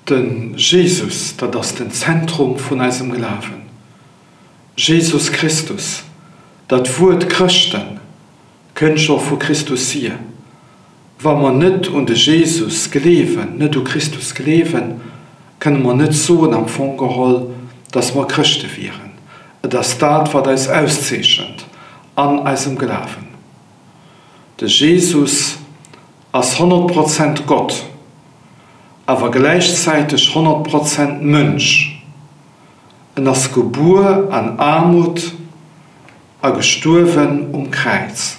De Jesus, dat ass den Zentrum vun eisem Glawen. Jesus Christus, dat Wuert Chrëschten kënnt scho vu Christus hier. Wa mer net un de Jesus gleewen, net u Christus gleewen, kënne mer net soen am Fong geholl, dass mer Chrëschte wieren. Et ass dat, wat eis auszeechent an eisem Glawen. De Jesus ass 100 Prozent Gott, awer gläichzäiteg 100 Prozent Mënsch. En ass gebuer an Aarmut a gestuerwen um Kräiz.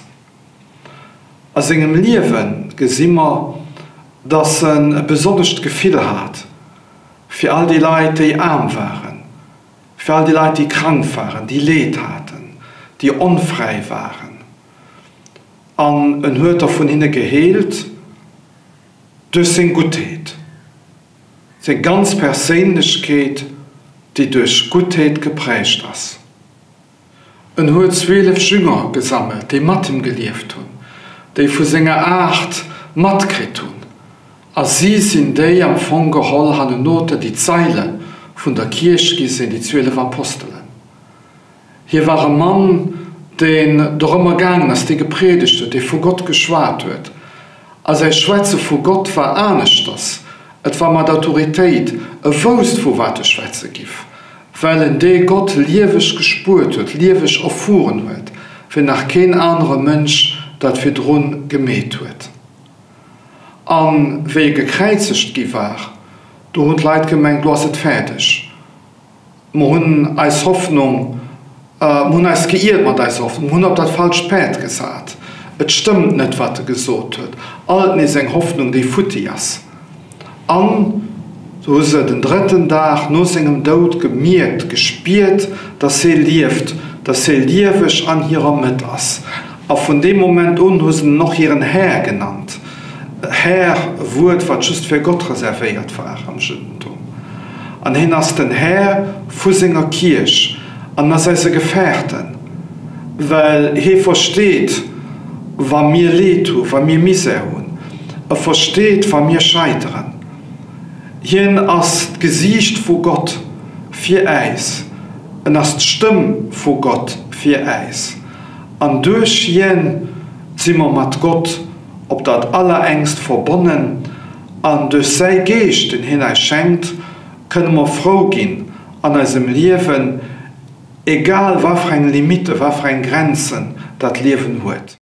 A sengem Liewe gesi mer, dass en e besonnescht Gefill hat fir all déi Leit, déi aarm waren, fir all déi Leit, déi krank waren, déi Leed haten, déi onfräi waren. An en huet der vun hinne geheelt duerch seng Guttheet, seng ganz Perséinlechkeet, déi duerch Guttheet geprägt ass. En huet 12 Jünger gesammelt, déi mat him gelieft hunn, déi vu senger Aart matkritt hunn, a si sinn déi am Fong geholl hannenoter, déi d'Saile vun der Kierch gi sinn, déi 12 Apostelen. Hie war e Mann, deen dorëmmer gaangen ass, dee gepriedegt huet, dee vu Gott geschwat huet. A säi Schwätze vu Gott war aneschters, et war mat Autoritéit, e wousst, vu wat e schwätze giff, well en dee Gott lieweg gespuert huet, lieweg erfueren huet, wéi nach keen anere Mënsch dat virdrun gemeet huet. A wéi e gekräizegt gi war, do hunn d'Leit gemengt, Lo ass et fäerdeg. Mer hunn eis Hoffnung, mer hunn eis geiert mat eiser Hoffnung, mer hunn op dat falscht Päerd gesat. Et stëmmt net, wat e gesot huet. Alt nees eng Hoffnung, déi futti ass. An du hu se den drëtten Dag no sengem Doud gemierkt, gespiert, dass hie lieft, dass hie lieweg an hirer Mëtt ass. A vun deem Moment un hu se en och hiren Här genannt. Här, e Wuert, wat just fir Gott reservéiert war am Juddentum. An hien ass den Här vu senger Kierch an ass eise Gefährten, well hie versteet, wa mir Leed hu, wa mir Misär hunn. E versteet, wa mir scheiteren. Hien ass d'Gesiicht vu Gott fir äis, en ass d'Stëmm vu Gott fir äis, an duerch hien si mer mat Gott op dat Allerengst verbonnen, an duerch säi Geescht, deen hien äis schenkt, kënne mer frou ginn an eisem Liewen, egal wafir eng Limite, wafir eng Grenzen dat Liewen huet.